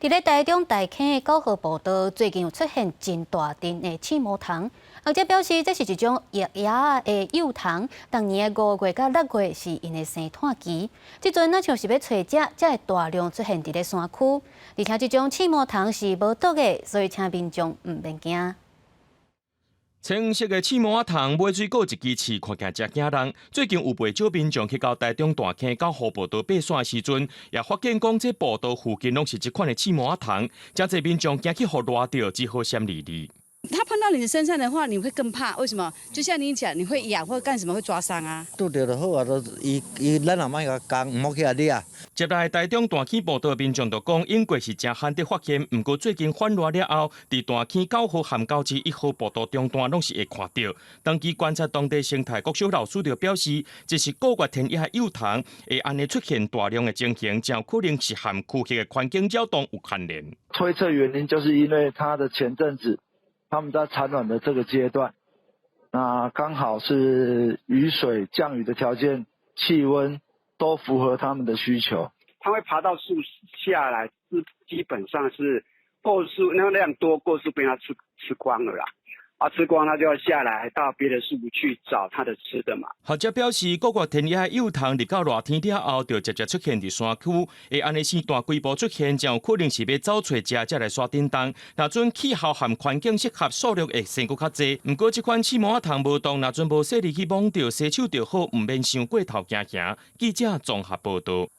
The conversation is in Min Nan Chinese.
佇咧台中大坑的九號步道，最近有出現真大陣的刺毛蟲。學者表示，這是一種夜蛾的幼蟲，逐年的5月佮6月是𪜶的生湠期。這陣若像是欲揣食，才會大量出現佇咧山區。而且這種刺毛蟲是無毒的，所以請民眾毋免驚。青色的刺毛仔蟲買水果一支刺，看起來誠驚人。最近有袂少民眾去到台中大坑九號步道爬山的時陣，也發現講這步道附近攏是這款的刺毛仔蟲，誠濟民眾驚去予蹩著，只好閃離離。它碰到你的身上的話，你會更怕。為什麼？就像你講，你會癢或幹什麼會抓傷啊？拄著就好啊，都伊伊咱也莫共講，毋好去共掠。接來台中大坑步道民眾就講，英國是誠罕得發現，毋過最近反熱了後，佇大坑九號和91號步道中段攏是會看著。長期觀察當地生態，國小老師就表示，這是古月天蛾的幼蟲，會按呢出現大量的情形，誠有可能是和區域的環境擾動有關聯。推測原因就是因為它的前陣子，他們在產卵的這個階段，那剛好是雨水降雨的條件、氣溫都符合他們的需求。它會爬到樹下來，是基本上是夠樹那個量多，夠樹被它吃吃光了啦。啊，吃光它就要下來到別的樹去找它的吃的嘛。學者表示，古月天蛾幼蟲入到熱天了後，就直接出現佇山區，會按呢生大規模出現，誠有可能是欲走揣食，才來山頂冬。若準氣候和環境適合，數量會生閣較濟。毋過，這款刺毛仔蟲無毒，若準無細膩去摸著，洗手就好，毋免傷過頭驚嚇。記者綜合報道。